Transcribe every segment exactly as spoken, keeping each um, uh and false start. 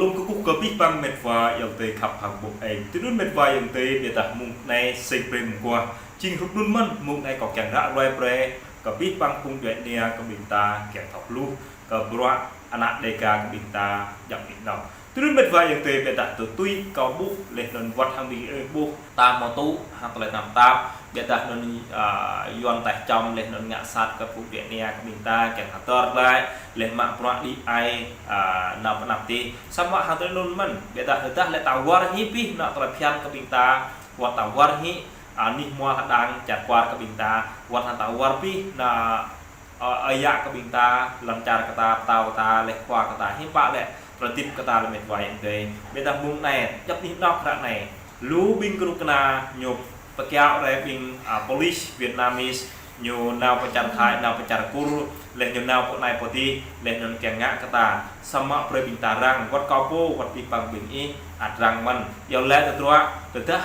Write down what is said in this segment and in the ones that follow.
Lŏm kơkuh kơ abih bang met wa ayŏng adơi khăp hăng ƀô̆ eng. Tui anŭn met wa ayŏng adơi, biă dah mông anai sĭt brơi mơguah. Jing hrup anŭn mơ̆n, mông anai kâo kiăng ră ruai brơi kơ abih bang phung djuai ania kơ ƀing ta kiăng thâo hluh kơ bruă ană Dêga kơ ƀing ta djŏp anih anŏ. Tui anŭn met wa ayŏng adơi, biă dah tui tui kâo ƀuh laih anŭn wơ̆t hăng ƀing ih ƀuh, ta hmâo tŭ hăng tơlơi tơnap tap, biă dah anŭn, a, Yuan taih čăm laih anŭn ngă sat kơ phung djuai ania kơ ƀing ta kiăng hơdơr glaĭ, laih mă bruă đĭ ai, a, nao pơ anăp tih. Samơ̆ hăng tơlơi anŭn mơ̆n, biă dah tơdah lĕ ta wơr hĭ pih anŏ tơlơi phiăn kơ ƀing ta, wơ̆t ta wơr hĭ, a, anih hmua hơđang čar kwar kơ ƀing ta, wơ̆t hăng ta wơr pih anŏ ơ, ơi yă kơ ƀing ta, lŏn čar kơ ta, pơtao kơ ta, laih khua kơ ta, hiư̆m pă lĕ tơlơi hơdip kơ ta lĕ met wa ayŏng adơi. Biă dah mông anai, djŏp anih anŏ ră anai, lu ƀing kơnuk kơna ñu pơkiaŏ rai ƀing, a, police Vietnamese, ñu nao pơ čar Thái, nao pơ čar Kur, laih ñu nao pơ anai pơ adih, laih anŭn kiăng ngă kơ ta. Samơ̆ brơi ƀing ta răng, wơ̆t kâo pô, wơ̆t abih bang ƀing ih, ăt răng mơ̆n. Yua lĕ tơdruă, tơdah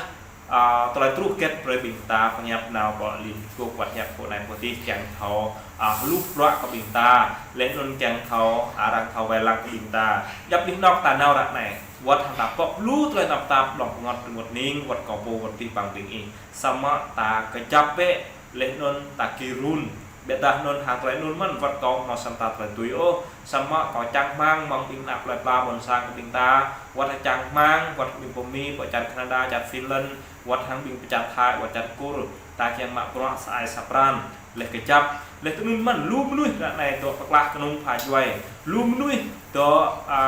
a, tơlơi truh hơget brơi ƀing ta pơhiăp nao pơ Liên Hợp Quốc wơ̆t hiăp pơ anai pơ adih kiăng thâo, a, hluh bruă kơ ƀing ta, laih anŭn kiăng thâo, a, arăng thâo wai lăng kơ ƀing ta. Djŏp anih anŏ ta nao ră anai, wơ̆t hăng ta pŏk lu tơlơi tơnap tap, ƀlŏng pơngăt, rơngot ning, wơ̆t kâo pô, wơ̆t abih bang ƀing ih. Samơ̆ ta kơjăp bĕ, laih anŭn ta kơrun. Biă dah anŭn hăng tơlơi anŭn mơ̆n wơ̆t kâo hmâo săm ta tơlơi tui ôh. Samơ̆ kâo čang rơmang mơ̆ng ƀing ană plơi pla ƀôn sang kơ ƀing ta, wơ̆t hăng čang rơmang, wơ̆t ƀing pơ Mi, pơ čar Canada, čar Finland, wơ̆t hăng ƀing pơ čar Thái, wơ̆t čar Kur, ta kiăng mă bruă sa ai sa pran, laih kơjăp, laih tui anŭn mơ̆n, lu mơnuih ră anai dŏ pơklah kơnung pha djuai, lu mơnuih dŏ, a,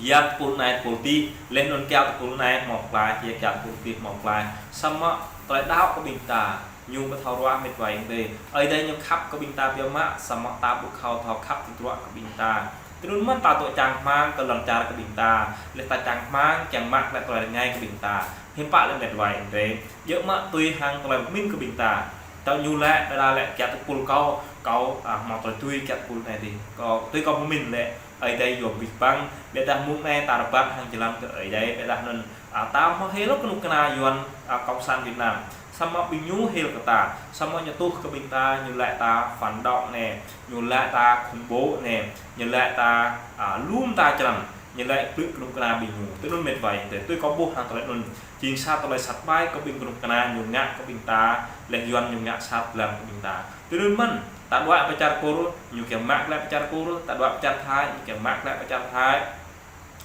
yap tơpul anai tơpul adih, laih anŭn kiaŏ tơpul anai hmâo pơklaih, yap kiaŏ tơpul adih hmâo pơklaih. Samơ̆ tơlơi đaŏ kơ ƀing ta, ñu ƀu thâo ruah met wa ayŏng adơi. Ơi Adai ñu khăp kơ ƀing ta biă mă, samơ̆ ta ƀu thâo thâo khăp tơdruă kơ ƀing ta. Tui anŭn mơ̆n ta dŏ čang rơmang kơ lŏn čar kơ ƀing ta, laih ta čang rơmang kiăng mă glaĭ tơlơi rơngai kơ ƀing ta. Hiư̆m pă lĕ met wa ayŏng adơi. Djơ̆ mă tui hăng tơlơi pơmĭn kơ ƀing ta. Tơl ñu lĕ, đa đa lĕ kiaŏ tơpul kâo, kâo, a, hmâo tơlơi tui kiaŏ tơpul anai adih. Kâo, tui kâo pơmĭn lĕ, Ơi Adai yôm abih bang, biă dah mông anai ta rơbat hăng jơlan kơ Ơi Adai, biă dah anŭn, a, ta hmâo hil kơnuk kơna Yuan, a, Cộng sản Việt Nam. Samơ̆ ƀing ñu hil kơ ta, samơ̆ ñu tuh kơ ƀing ta, ñu lĕ ta phản động anai, ñu lĕ ta khủng bố anai, ñu lĕ ta, a, lŏm ta črăn, ñu lĕ plư kơnuk kơna ƀing ñu. Tui anŭn met wa ayŏng adơi, tui kâo ƀuh hăng tơlơi anŭn, jing sa tơlơi sat ƀai kơ ƀing kơnuk kơna ñu ngă kơ ƀing ta, laih Yuan ñu ngă sat lăm kơ ƀing ta. Tui anŭn mơ̆n, ta đuaĭ pơ čar Kur, ñu kiăng mă glaĭ pơ čar Kur, ta đuaĭ pơ čar Thái, ñu kiăng mă glaĭ pơ čar Thái.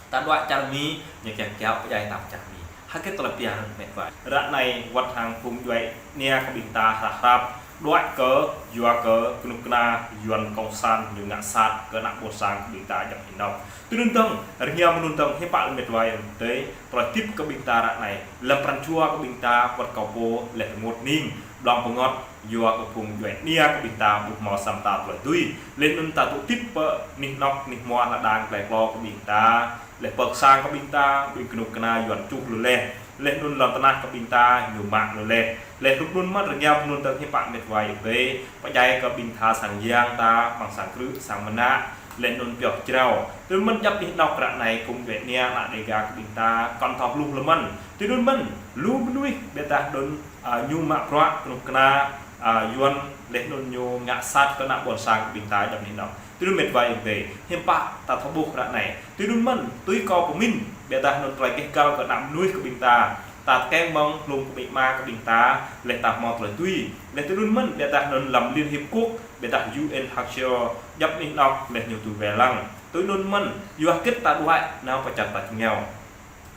Ta đuaĭ čar Mi, ñu kiăng kiaŏ pơdjai ta pơ čar Mi. Hơget tơlơi pơhiăp met wa. Ră anai wơ̆t hăng phung djuai ania kơ ƀing ta hrăp hrăp. Đuaĭ kơ, yua kơ, kơnuk kơna, Yuan Cộng sản, ñu ngă sat kơ ană ƀôn sang kơ ƀing ta djŏp anih anŏ. Tui anŭn dơ̆ng, rơngiao mơ̆n anŭn dơ̆ng, hiư̆m pă lĕ met wa ayŏng adơi, tơlơi hơdip kơ ƀing ta ră anai. Lăm pran jua kơ ƀing ta, wơ̆t kâo pô, laih rơngot ning, ƀlŏng pơngăt, yua kơ phung djuai ania kơ ƀing ta ƀu hmâo săm ta tơlơi tui. Laih anŭn ta dŏ hơdip pơ anih anŏ, anih hmua hơđang glai klô kơ ƀing ta. Laih pơ sang kơ ƀing ta, ƀing kơnuk kơna Yuan čuh lu laih. Laih anŭn lŏn tơnah kơ ƀing ta, ñu mă lu laih. Laih hrup anŭn mơ̆n rơngiao anŭn dơ̆ng hiư̆m pă met wa ayŏng adơi. Pơdjai kơ ƀing tha sang yang ta, amăng sang krư̆, sang mơnă. Laih anŭn pioh jrao. Tui anŭn mơ̆n djŏp anih anŏ ră anai phung djuai ania ană Dêga kơ ƀing ta, kŏn thâo hluh lơ̆m mơ̆n. Tui anŭn mơ̆n, lu mơnuih biă dah anŭn a, ñu mă bruă kơnuk kơna, a, Yuan laih anŭn ñu ngă sat kơ ană ƀôn sang kơ ƀing ta djŏp anih anŏ. Tui anŭn met wa ayŏng adơi, hiư̆m pă ta thâo ƀuh ră anai. Tui anŭn mơ̆n, tui kâo pơmĭn, biă dah anŭn tơlơi gêh găl kơ ană mơnuih kơ ƀing ta. Ta tơkeng mơ̆ng hlung kơ amĭ ama kơ ƀing ta, laih ta hmâo tơlơi tui. Laih tui anŭn mơ̆n, biă dah anŭn lăm Liên Hiệp Quốc, biă dah U N H C R, djŏp anih anŏ, laih ñu tui wai lăng. Tui anŭn mơ̆n, yua hơget ta đuaĭ nao pơ čar tač rơngiao.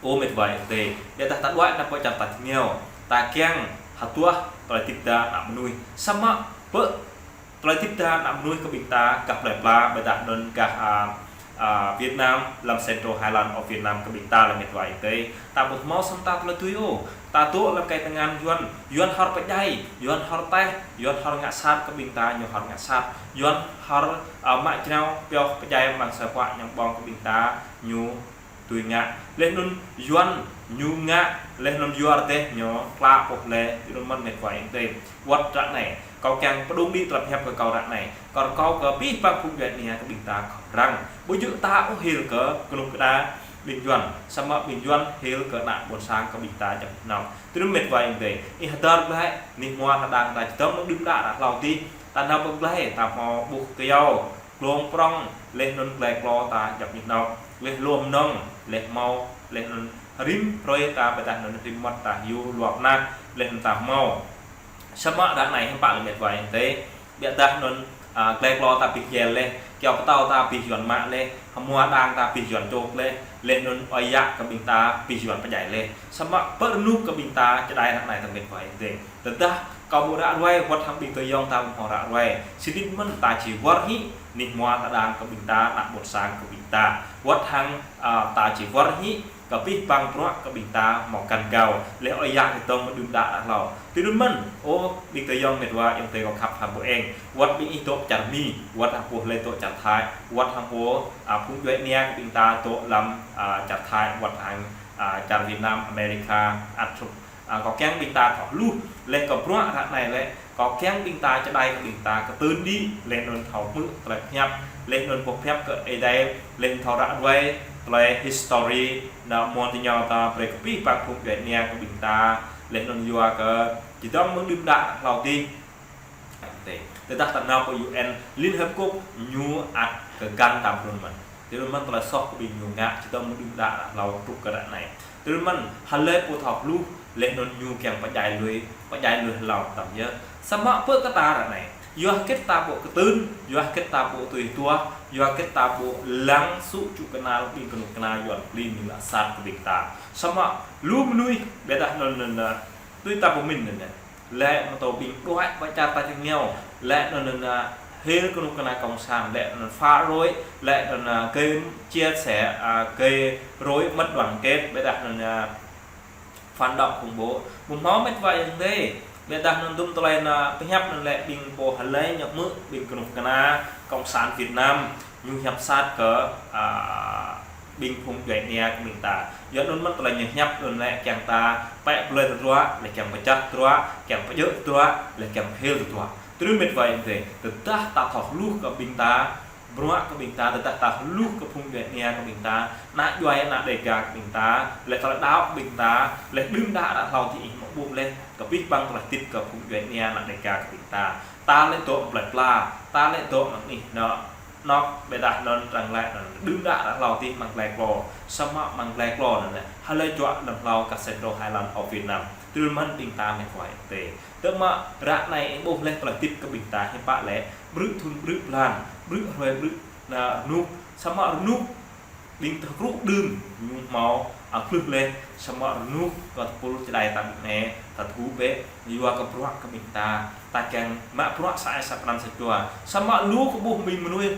Ơ met wa ayŏng adơi, biă dah ta đuaĭ nao pơ čar tač rơngiao, ta kiăng hơduah tơlơi hơdip ta ană mơnuih. Samơ̆ pơ tơlơi hơdip ta ană mơnuih kơ ƀing ta, gah plơi pla, biă dah anŭn gah, a, a, Việt Nam, lăm Central Highland of Vietnam kơ ƀing ta lĕ met wa ayŏng adơi. Ta ƀu hmâo săm ta tơlơi tui ôh. Ta dŏ lăm kơiăng tơngan Yuan, Yuan hor pơdjai, Yuan hor taih, Yuan hor ngă sat kơ ƀing ta, ñu hor ngă sat. Yuan hor, a, mă jrao, pioh pơdjai amăng sa pă ñăm ƀơ̆ng kơ ƀing ta, ñu tui ngă, laih anŭn Yuan ñu ngă, laih anŭn yua rơdêh ñu klă pŏk lĕ, tui anŭn mơ̆n met wa ayŏng adơi. Wơ̆t ră anai, kâo kiăng pơdŏng đĭ tơlơi pơhiăp kơ kâo ră anai. Kâo rơkâo kơ abih bang phung djuai ania kơ ƀing ta khŏm răng. Ƀu djơ̆ ta ôh hil kơ kơnuk kơna ƀing Yuan, samơ̆ ƀing Yuan hil kơ ană ƀôn sang kơ ƀing ta djŏp anih anŏ. Tui anŭn met wa ayŏng adơi, ih hơdơr glaĭ, anih hmua hơđang ta čơdơ̆ng mơ̆ng đưm đă ră hlâo adih, ta nao pơ glai, ta hmâo ƀuh kơyâo, glông prŏng, laih anŭn glai klô ta djŏp anih anŏ. Laih lŏm nong, laih hmâo, laih anŭn rĭm hrơi ta ƀiădah anŭn rĭm mơmŏt ta hyu luăp nah, laih anŭn ta hmâo. Samơ̆ ră anai hiư̆m pă lĕ met wa ayŏng adơi, ƀiădah anŭn, a, glai klô ta abih yel laih, kyâo pơtâo ta abih Yuan mă laih, hmua đang ta abih Yuan čŏk laih, laih anŭn ơi yă kơ ƀing ta abih Yuan pơdjai laih. Samơ̆ pơ rơnŭk kơ ƀing ta čơđai ră anai tơ met wa ayŏng adơi. Tơdah kâo ƀu ră ruai, wơ̆t hăng ƀing tơ yŏng ta ƀu hmâo ră ruai. Sĭt nik mơ̆n ta či wơr hĭ, anih hmua lŏn đang kơ ƀing ta, ană ƀôn sang kơ ƀing ta. Wơ̆t hăng, a, ta či wơr hĭ, kơ abih bang bruă kơ ƀing ta hmâo găn gao. Laih ơi yă kơ tơ̆ng mơ̆ đưm đă đă hlâo. Tui anŭn mơ̆n, ơ, ƀing tơ yŏng met wa ayŏng adơi kâo khăp hăng ƀu eng. Wơ̆t ƀing ih dŏ čar Mi, wơ̆t hăng pô laih dŏ čar Thái, wơ̆t hăng pô, a, phung djuai ania kơ ƀing ta dŏ lăm, a, čar Thái, wơ̆t hăng, a, čar Việt Nam, America, ăt sŭp. A, kâo kiăng ƀing ta thâo hluh, laih kơ bruă ră anai lĕ, kâo kiăng ƀing ta čơđai kơ ƀing ta kơtưn đĭ, laih anŭn thâo hmư̆ tơlơi pơhiăp, laih anŭn pơhiăp kơ Ơi Adai, laih anŭn thâo ră ruai, tơlơi history, ană mơnuih ta brơi kơ abih bang phung djuai ania kơ ƀing ta, laih anŭn yua kơ, či dŏng mơ̆ng đưm đă hlâo adih. Tê. Tơdah ta nao pơ U N Liên Hợp Quốc ñu ăt kơ găn ta brun mơ̆n. Tui anŭn mơ̆n tơlơi soh kơ ƀing ñu ngă, či dŏng mơ̆ng đưm đă hlâo truh kơ ră anai. Tui anŭn mơ̆n, hlơi pô thâo hluh, laih anŭn ñu kiăng pơdjai lui, pơdjai lui hlâo tăm yơh. Samơ̆ pơ kơ ta ră anai. Yua hơget ta ƀu kơtưn, yua hơget ta ƀu tui tuah, yua hơget ta ƀu lăng sŭ čŭ kơnăl ƀing kơnuk kơna Yuan klin ñu ngă sat kơ ƀing ta. Samơ̆ lu mơnuih, ƀiădah anŭn anŭn, a, tui ta pơmĭn anŭn, a. Laih mơ̆ tơ ƀing đuaĭ pơ čar ta čơngiao, laih anŭn anŭn, a, hil kơnuk kơna cộng sản, laih anŭn phá rối, laih anŭn anŭn, a, gây chia sẻ, a, gây rối mất đoàn kết, ƀiădah anŭn anŭn, a, phản động khủng bố. Ƀu hmâo met wa ayŏng adơi. Ƀiădah anŭn dŭm tơlơi anŭn, a, pơhiăp anŭn lĕ ƀing pô hlơi ñu hmư̆ ƀing kơnuk kơna cộng sản Việt Nam. Ñu hiăp sat kơ, a, ƀing phung djuai ania kơ ƀing ta. Yua anŭn mơ̆n tơlơi ñu hiăp anŭn lĕ kiăng ta pĕ blơi tơdruă, lĕ kiăng pơčah tơdruă, kiăng pơjơ̆ tơdruă, lĕ kiăng pơhil tơdruă. Tui anŭn met wa ayŏng adơi, tơdah ta thâo hluh kơ ƀing ta, bruă kơ ƀing ta, tơdah ta hluh kơ phung djuai ania kơ ƀing ta, ană djuai ană Dêga kơ ƀing ta, lĕ tơlơi đaŏ ƀing ta, lĕ đưm đă đă hlâo adih ih mơ̆ ƀuh laih, kơ abih bang tơlơi tit kơ phung djuai ania ană Dêga kơ ƀing ta. Ta lĕ dŏ plơi pla, ta lĕ dŏ mơ̆ng anih anŏ, anŏ ƀiădah anŭn arăng lĕ anŭn đưm đă đă hlâo adih mơ̆ng glai klô, samơ̆ mơ̆ng glai klô anŭn lĕ, hlơi juă lăm hlâo Casino Highland of Vietnam. Tui anŭn mơ̆n ƀing ta met wa ayŏng adơi. Tơma ră anai ih ƀuh laih tơlơi tit kơ ƀing ta hiư̆m pă lĕ, brư̆ thŭn brư̆ blan, brư̆ hrơi brư̆, a, rơnŭk, samơ̆ rơnŭk ƀing tơkrŭ đưm ñu hmâo, a, klưh laih, samơ̆ rơnŭk kơ tơpul čơđai ta ƀing anai, ta tơgŭ bĕ, yua kơ bruă kơ ƀing ta, ta kiăng mă bruă sa ai sa pran sa jua. Samơ̆ lu kơ ƀuh ƀing mơnuih,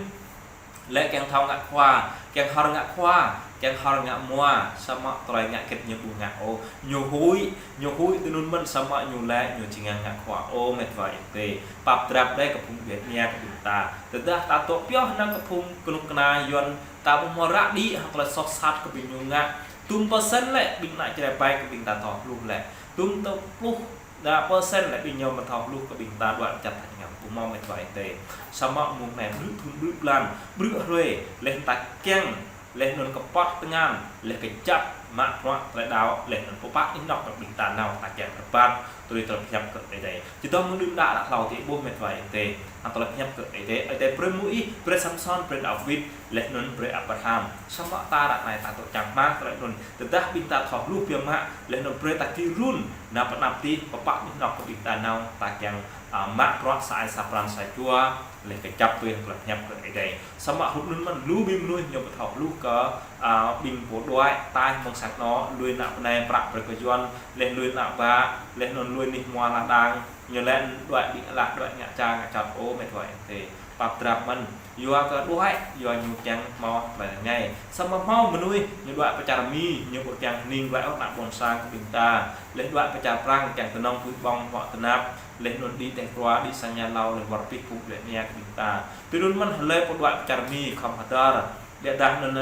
lĕ kiăng thâo ngă khua, kiăng hor ngă khua, kiăng hor ngă mua, samơ̆ tơlơi ngă hơget ñu ƀu ngă ôh. Ñu huĭ, ñu huĭ tui anŭn mơ̆n samơ̆ ñu lĕ, ñu či ngă ngă khua ôh met wa ayŏng adơi. Pap drap đơi kơ phung djuai ania kơ ƀing ta. Tơdah ta dŏ pioh nao kơ phung kơnuk kơna Yuan ta ƀu hmâo ră đĭ hăng tơlơi soh sat kơ ƀing ñu ngă. Dŭm persen lĕ ƀing ană Jrai ƀai kơ ƀing ta thâo hluh lĕ. Dŭm tơpluh đa persen lĕ ƀing ñu mơ̆ thâo hluh kơ ƀing ta đuaĭ pơ čar ta čơngiao. Ƀu hmâo met wa ayŏng adơi. Samơ̆ mơ̆ng anai brư̆ thŭn brư̆ blan, brư̆ hrơi, laih ta kiăng, laih anŭn kơpăt tơngan, laih kơjăp mă bruă tơlơi đaŏ, laih anŭn pơpă anih anŏ kơ ƀing ta nao ta kiăng rơbat, tui tơlơi pơhiăp kơ Ơi Adai. Či dŏng mơ̆ng đưm đă đă hlâo adih ih ƀuh met wa ayŏng adơi. Hăng tơlơi pơhiăp kơ Ơi Adai, Ơi Adai brơi Môis, brơi Samsôn, brơi Dawid, laih anŭn brơi Abraham. Samơ̆ ta ră anai ta dŏ čang hmang tơlơi anŭn. Tơdah ƀing ta thâo hluh biă mă, laih anŭn brơi ta gir run, nao pơ anăp adih, pơpă anih anŏ kơ ƀing ta nao, ta kiăng, a, mă bruă sa ai sa pran sa jua, laih kơjăp tui hăng tơlơi pơhiăp kơ Ơi Adai. Samơ̆ hrup anŭn mơ̆n lu ƀing mơnuih ñu ƀu thâo hluh kơ, a, ƀing pô đuaĭ, taih mơ̆ng sang anŏ, lui ană bơnai prăk brơi kơ Yuan, laih lui ană bă, laih anŭn lui anih hmua lŏn đang, ñu lĕ đuaĭ ƀing alah đuaĭ ngă ča ngă čot ôh met wa ayŏng adơi. Pap drap mơ̆n, yua kơ đuaĭ, yua ñu kiăng hmâo tơlơi rơngai. Samơ̆ hmâo mơnuih, ñu đuaĭ pơ čar Mi, ñu ƀu kiăng hning glaĭ ôh ană ƀôn sang kơ ƀing ta. Laih đuaĭ pơ čar Prang, kiăng tơnŏng tui ƀơ̆ng huă tơnap. Laih anŭn đĭ teh krua, đĭ sang nhà lầu, laih wơr bĭt phung djuai ania kơ ƀing ta. Tui anŭn mơ̆n hlơi pô đuaĭ pơ čar Mi, khŏm hơdơr. Ƀiădah anŭn,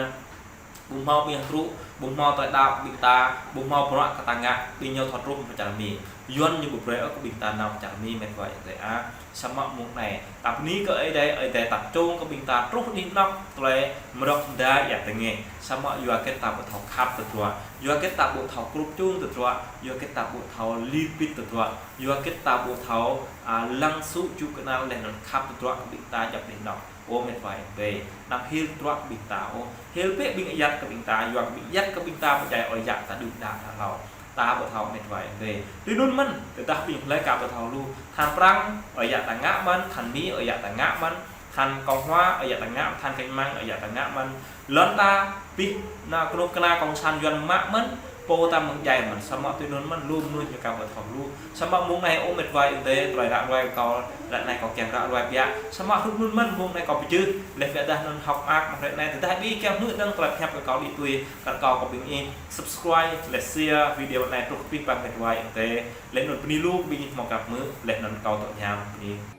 ƀu hmâo ƀing hơdrŭ, ƀu hmâo tơlơi đaŏ ƀing ta, ƀu hmâo bruă kơ ta ngă, ƀing ñu thâo truh pơ čar Mi. Yuan ñu ƀu brơi ôh kơ ƀing ta nao pơ čar Mi met wa ayŏng adơi ah. Samơ̆ mơ̆ng anai, ta bơni kơ Ơi Adai, Ơi Adai ta čŏng kơ ƀing ta truh anih anŏ tơlơi mơdrŏk mơda ia tơngeh. Samơ̆ yua hơget ta ƀu thâo khăp tơdruă, yua hơget ta ƀu thâo krup čung tơdruă, yua hơget ta ƀu thâo lip bit tơdruă, yua hơget ta ƀu thâo, a, lăng sŭ čŭ kơnăl laih anŭn khăp tơdruă kơ ƀing ta djŏp anih anŏ. Ơ mĕt wa ayŏng adơi, anăm hil truă ƀing ta ôh. Hil bĕ ƀing ayăt kơ ƀing ta, yua kơ ƀing ayăt kơ ƀing ta pơdjai ơi yă ta đưm đă ta hlâo. Ta ƀu thâo mĕt wa ayŏng adơi. Tui anŭn mơ̆n, tơdah ƀing hlơi ka ƀu thâo lu. Than Prăng, ơi yă ta ngă mơ̆n, than Mi, ơi yă ta ngă mơ̆n, than Cộng hòa, ơi yă ta ngă, than Kanh Măng, ơi yă ta ngă mơ̆n. Lŏn ta, pih, na kơnuk kơna Cộng sản Yuan mă mơ̆n, pô ta mơ̆ng djai mơ̆n, samơ̆ tui anŭn mơ̆n, lu mơnuih ñu ka ƀu thâo lu. Samơ̆ mông anai ơ mĕt wa ayŏng adơi, tơlơi ră ruai kâo, ră anai kâo kiăng ră ruai biă. Samơ̆ hrup anŭn mơ̆n, mông anai kâo pơjưh, laih biă dah anŭn hŏk mơak, mơ̆ng ră anai, tơdah ƀing kiăng hmư̆ dơ̆ng tơlơi pơhiăp kơ kâo đĭ tui, kăn kâo kơ ƀing ih subscribe, laih share video anai truh pơ abih bang mĕt wa ayŏng adơi. Laih anŭn bơni lu kơ ƀing ih hmâo krăp hmư̆, laih anŭn kâo tŏ hiam bơni.